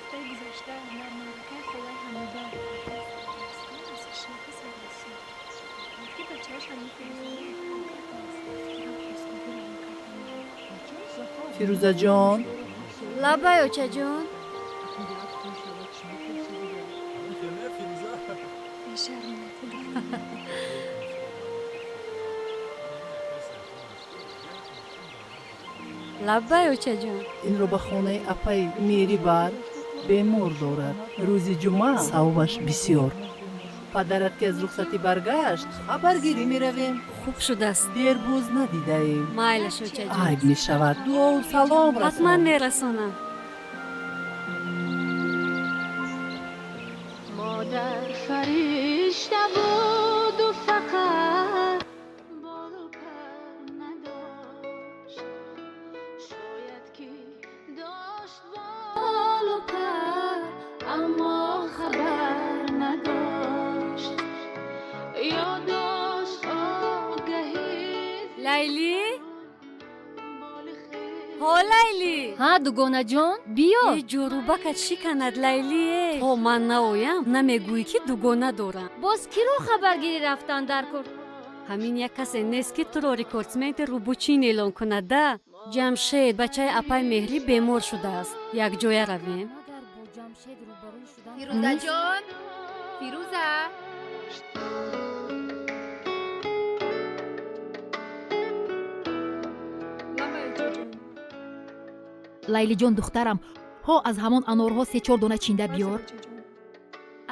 Ҳафтаи гузашта дар маъракаи холаи Ҳамида аз қишлоқи Саррасо ки бачааш ҳамин Фирӯзаро Фирӯзаҷон. Лаббай, очаҷон. Бешармати. Лаббай, очаҷон. Инро ба хонаи апаи Меҳрӣ бар, бемор дорад. Рӯзи ҷумъа савобаш бисёр. Падарат ки аз рухсатӣ баргашт, хабаргирӣ меравем. Хуб шудааст. Дербоз надидаем. Майлаш, очаҷон. Айб мешавад. Дуову салом Ҳатман расон. мерасонам. Модар фаришта буду фақат болу пар надошт, шояд ки дошт болу пар, аммо хабар надошт ё дошт огаҳӣ. Лайлӣ. Боли хел. Ҳо, Лайлӣ. Ҳа, дугонаҷон, биё. Э, ҷорубакат шиканад, Лайлӣ. То ман наоям, намегӯӣ, ки дугона дорам. Боз киро хабаргирӣ рафтан дар кор? Ҳамин як касе нест, ки туро рекордсменти рӯбучин эълон кунад да. Ҷамшед, бачаи апаи Меҳрӣ, бемор шудааст, якҷоя равем. Магар бо Ҷамшед рӯбарӯ шудан? Фирӯзаҷон, Фирӯза. Лаббай, очаҷон. Лайлиҷон, духтарам, ҳо, аз ҳамон анорҳо се-чор дона чинда биёр. Очаҷон.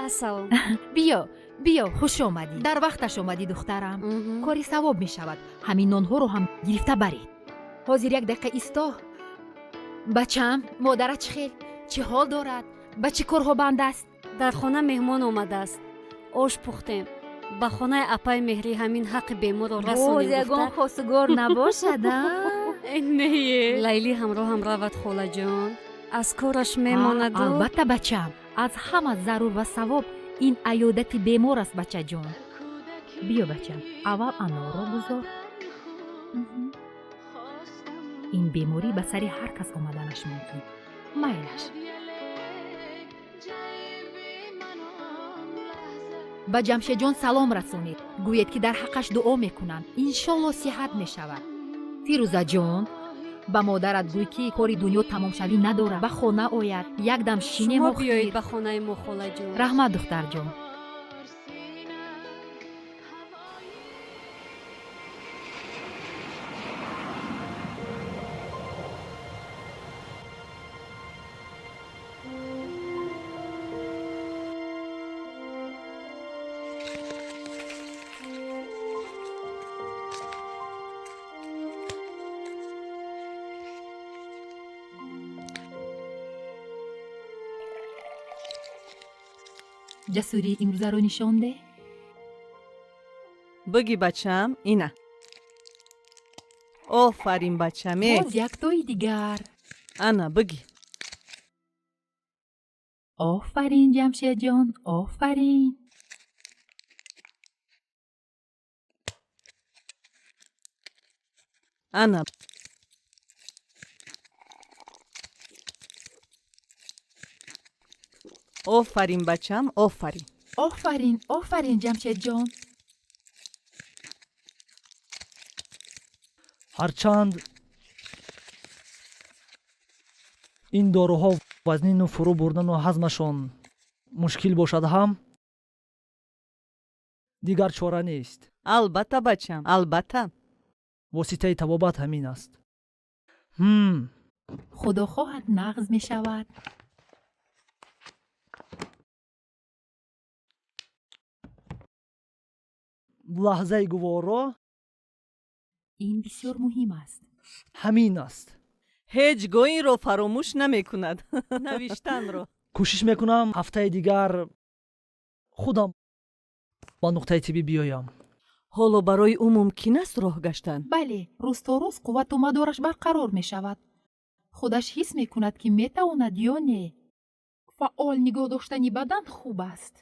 Ассалом. Биё, биё, хуш омадӣ, дар вақташ омадӣ, духтарам. Кори савоб мешавад. Ҳамин нонҳоро ҳам гирифта баред. Ҳозир, як дақиқа исто, бачам. Модарат чӣ хел, чӣ ҳол дорад, ба чӣ корҳо банд аст? Дар хона меҳмон омадааст, ош пухтем. Ба хонаи апаи Меҳрӣ ҳамин ҳаққи беморро Боз расонем ягон гуфта. хосугор набошад, а? Э, не, Лайлӣ ҳамроҳам равад, холаҷон, аз кораш мемонаду. Албатта, бачам, аз ҳама зарур ва савоб ин аёдати бемор аст, бачаҷон. Биё, бачам, аввал анорро гузор. Ин беморӣ ба сари ҳар кас омаданаш мумкин, майлаш. Ба Ҷамшедҷон салом расонед, гӯед, ки дар ҳаққаш дуо мекунам, иншолло сиҳат мешавад. Фирӯзаҷон, ба модарат гӯй, ки кори дунё тамомшавӣ надорад, ба хона ояд, якдам шинем. Шумо биёед Охир ба хонаи мо, холаҷон. Раҳмат, духтарҷон. Ҷасурии имрӯзаро нишон деҳ. Биги, бачам, ина. Офарин, бачам, э. Боз яктои дигар. Ана, биги. Офарин, Ҷамшедҷон, офарин. Ана. Офарин, бачам, офарин. Офарин, офарин, Ҷамшедҷон. Ҳарчанд ин доруҳо вазнину фурӯ бурдану ҳазмашон мушкил бошад ҳам, дигар чора нест. Албатта, бачам, албатта. Воситаи табобат ҳамин аст. Худо хоҳад, нағз мешавад. Лаҳзаи гуворо. Ин бисёр муҳим аст. Ҳамин аст. Ҳеҷ гоҳ инро фаромӯш намекунад, навиштанро. Кӯшиш мекунам, ҳафтаи дигар худам ба нуқтаи тиббӣ биёям. Ҳоло барои ӯ мумкин аст роҳ гаштан? Бале, рӯз то рӯз қуввату мадораш барқарор мешавад. Худаш ҳис мекунад, ки метавонад ё не. Фаъол нигоҳ доштани бадан хуб аст.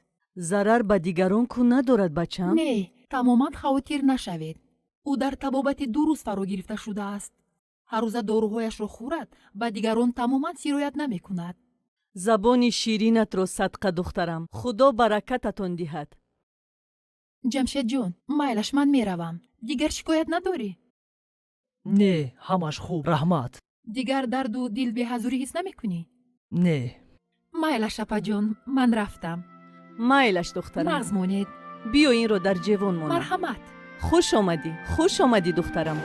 Зарар ба дигарон ку надорад, бачам? Не, тамоман хавотир нашавед. Ӯ дар табобати дуруст фаро гирифта шудааст. Ҳаррӯза доруҳояшро хӯрад, ба дигарон тамоман сироят намекунад. Забони ширинатро садқа, духтарам, Худо баракататон диҳад. Ҷамшедҷон, майлаш, ман меравам. Дигар шикоят надорӣ? Не, ҳамаш хуб, раҳмат. Дигар дарду дилбеҳазурӣ ҳис намекунӣ? Не. Майлаш, апаҷон, ман рафтам. Майлаш, духтарам. Нағз монед. Биё, инро дар ҷевон монам. Марҳамат. Хуш омадӣ, хуш омадӣ, духтарам.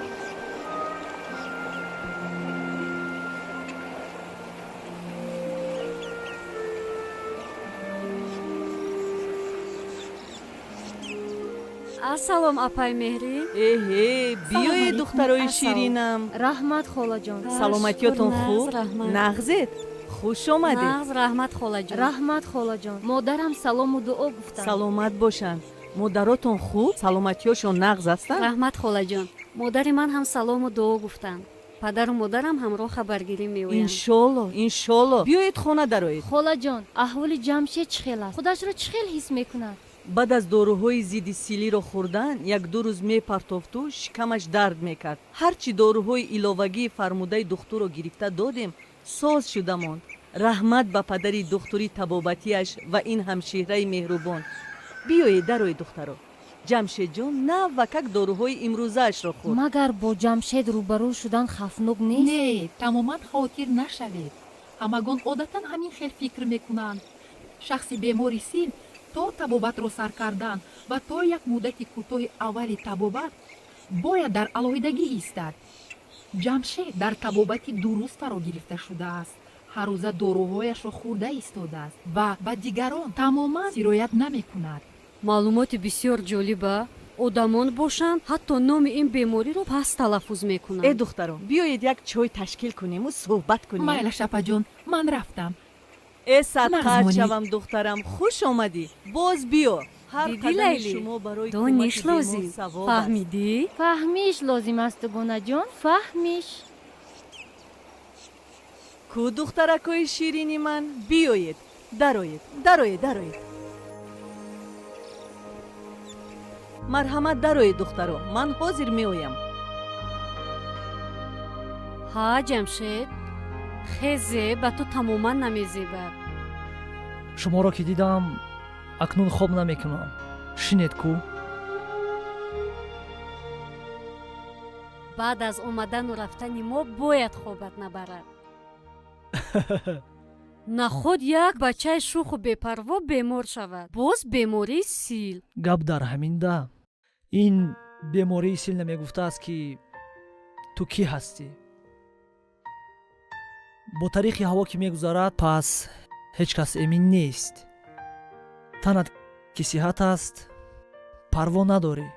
Ассалом, апай Меҳрӣ. Эҳе, биёед, алайкум. духтарои Ассалом. ширинам. Раҳмат, холаҷон. Саломатиётон Шукр, хуб? нағз, раҳмат. Нағзед? Хуш омадед. Нағз, раҳмат, холаҷон. Раҳмат, холаҷон, модарам салому дуо гуфтанд. Саломат бошанд. Модаротон хуб, саломатиёшон нағз ҳастанд? Раҳмат, холаҷон, модари ман ҳам салому дуо гуфтанд. Падару модарам ҳамроҳ хабаргирӣ меоянд. Иншолло, иншолло. Биёед, хона дароед. Холаҷон, аҳволи Ҷамшед чӣ хел аст? Худашро чӣ хел ҳис мекунад? Баъд аз доруҳои зидди силиро хӯрдан як-ду рӯз мепартофту шикамаш дард мекард. Ҳарчи доруҳои иловагии фармудаи духтурро гирифта додем, соз шуда монд. Раҳмат ба падари духтури табобатиаш ва ин ҳамшираи меҳрубон. Биёед, дароед, духтаро. Ҷамшедҷон наввакак доруҳои имрӯзаашро хӯрд. Магар бо Ҷамшед рӯбарӯ шудан хавфнок нест? Не, тамоман хотир нашавед. Ҳамагон одатан ҳамин хел фикр мекунанд. Шахси бемори сил то табобатро сар кардан ва то як муддати кӯтоҳи аввали табобат бояд дар алоҳидагӣ истад. Ҷамшед дар табобати дуруст фаро гирифта шудааст, ҳаррӯза доруҳояшро хӯрда истодааст ва ба дигарон тамоман сироят намекунад. Маълумоти бисёр ҷолиба. Одамон бошанд, ҳатто номи ин бемориро паст талаффуз Э, мекунанд. Духтаро, биёед, як чой ташкил кунему суҳбат кунем. Майлаш, апаҷон, ман рафтам. Э, садқат Нағз монед. шавам, духтарам, хуш омадӣ, боз биё. Ҳар Диди, қадами Лайлӣ, шумо барои дониш кӯмаки бемор лозим. савоб аст. Фаҳмидӣ? Фаҳмиш лозим аст, дугонаҷон, фаҳмиш. Ку, духтаракҳои ширини ман, биёед, дароед, дароед, дароед. Марҳамат, дароед, духтаро, ман ҳозир меоям. Ҳа, Ҷамшед, хезе ба ту тамоман намезебад. Шуморо ки дидам, акнун хоб намекунам. Шинед ку. Баъд аз омадану рафтани мо бояд хобат набарад. Наход як бачаи шуху бепарво бемор шавад, боз бемории сил. Гап дар ҳаминда, ин бемории сил намегуфтааст, ки ту кӣ ҳастӣ. Бо тариқи ҳаво ки мегузарад, пас ҳеҷ кас эмин нест. Танат ки сиҳат аст, парво надорӣ.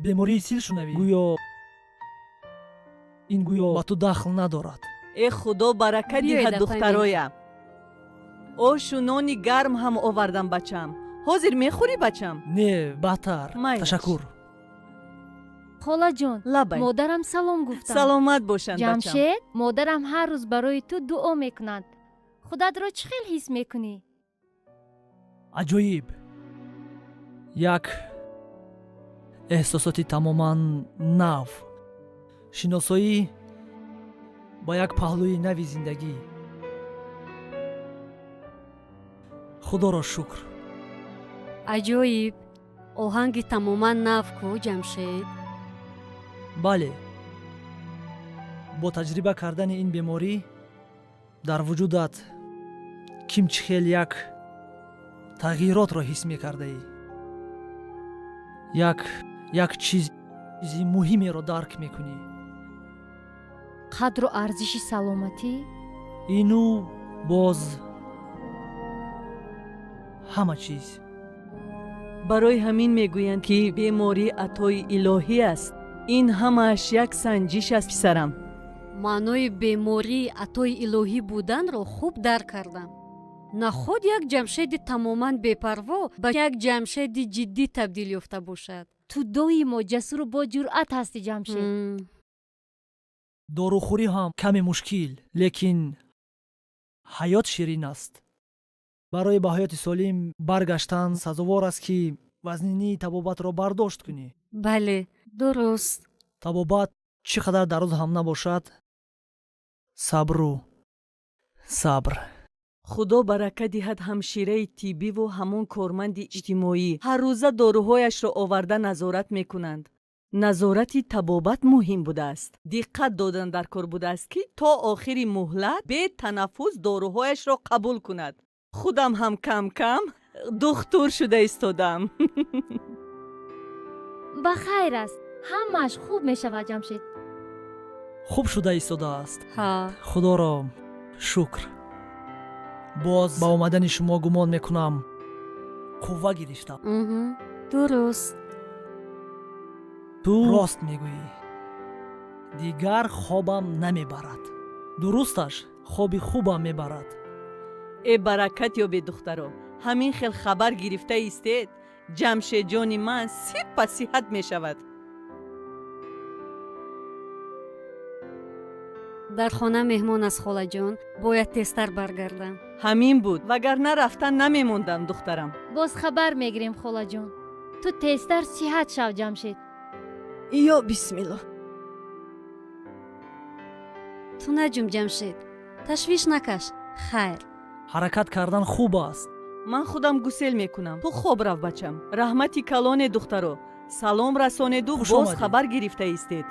Бемории сил шунавӣ, гӯё ин гӯё ба ту дахл надорад. Э, Худо барака Биёед, диҳад, апай. Духтароя, ошу нони гарм ҳам овардам, бачам. Ҳозир мехӯрӣ, бачам? Не, баъдтар. Майлаш. Ташаккур. Холаҷон, Лабай. модарам салом гуфтанд. Саломат бошанд, бачам. Ҷамшед, модарам ҳар рӯз барои ту дуо мекунанд. Худатро чӣ хел ҳис мекунӣ? Аҷоиб, як эҳсосоти тамоман нав, шиносоӣ ба як паҳлӯи нави зиндагӣ. Худоро шукр. Аҷоиб, оҳанги тамоман нав ку, Ҷамшед. Бале, бо таҷриба кардани ин беморӣ дар вуҷудат ким чӣ хел як тағйиротро ҳис мекардаӣ, як чизи муҳимеро дарк мекунӣ. Қадру арзиши саломатӣ. Ину боз ҳама чиз. Барои ҳамин мегӯянд, ки беморӣ атои илоҳӣ аст. Ин ҳамааш як санҷиш аст, писарам. Маънои беморӣ атои илоҳӣ буданро хуб дарк кардам. Наход як Ҷамшеди тамоман бепарво ба як Ҷамшеди ҷиддӣ табдил ёфта бошад. Ту доимо ҷасуру бо ҷуръат ҳастӣ, Ҷамшед. Дорухӯрӣ ҳам каме мушкил, лекин ҳаёт ширин аст. Барои ба ҳаёти солим баргаштан сазовор аст, ки вазнинии табобатро бардошт кунӣ. Бале, дуруст. Табобат чӣ қадар дароз ҳам набошад, сабру Сабр. Худо барака диҳад ҳамшираи тиббиву ҳамон корманди иҷтимоӣ. Ҳаррӯза доруҳояшро оварда назорат мекунанд. Назорати табобат муҳим будааст. Диққат додан дар кор будааст, ки то охири муҳлат бетанаффус доруҳояшро қабул кунад. Худам ҳам кам кам духтур шуда истодам. Ба хайр аст, ҳамааш хуб мешавад, Ҷамшед. Хуб шуда истодааст. Ҳа. Худоро шукр, боз ба омадани шумо гумон мекунам, қувва гирифтам. Дуруст. Ту рост мегӯӣ, дигар хобам намебарад. Дурусташ, хоби хубам мебарад. Э, баракат ёбед, духтаро. Ҳамин хел хабар гирифта истед, Ҷамшедҷони ман сипа сиҳат мешавад. Дар хона меҳмон аст, холаҷон, бояд тезтар баргардам. Ҳамин буд, вагарна рафтан намемондам, духтарам. Боз хабар мегирем, холаҷон. Ту тезтар сиҳат шав, Ҷамшед. Ё бисмилло. Ту наҷум, Ҷамшед, ташвиш накаш, хайр. Ҳаракат кардан хуб аст. Ман худам гусел мекунам, ту хоб рав, бачам. Раҳмати калоне, духтаро. Салом расонеду Хуш боз омадед. хабар гирифта истед.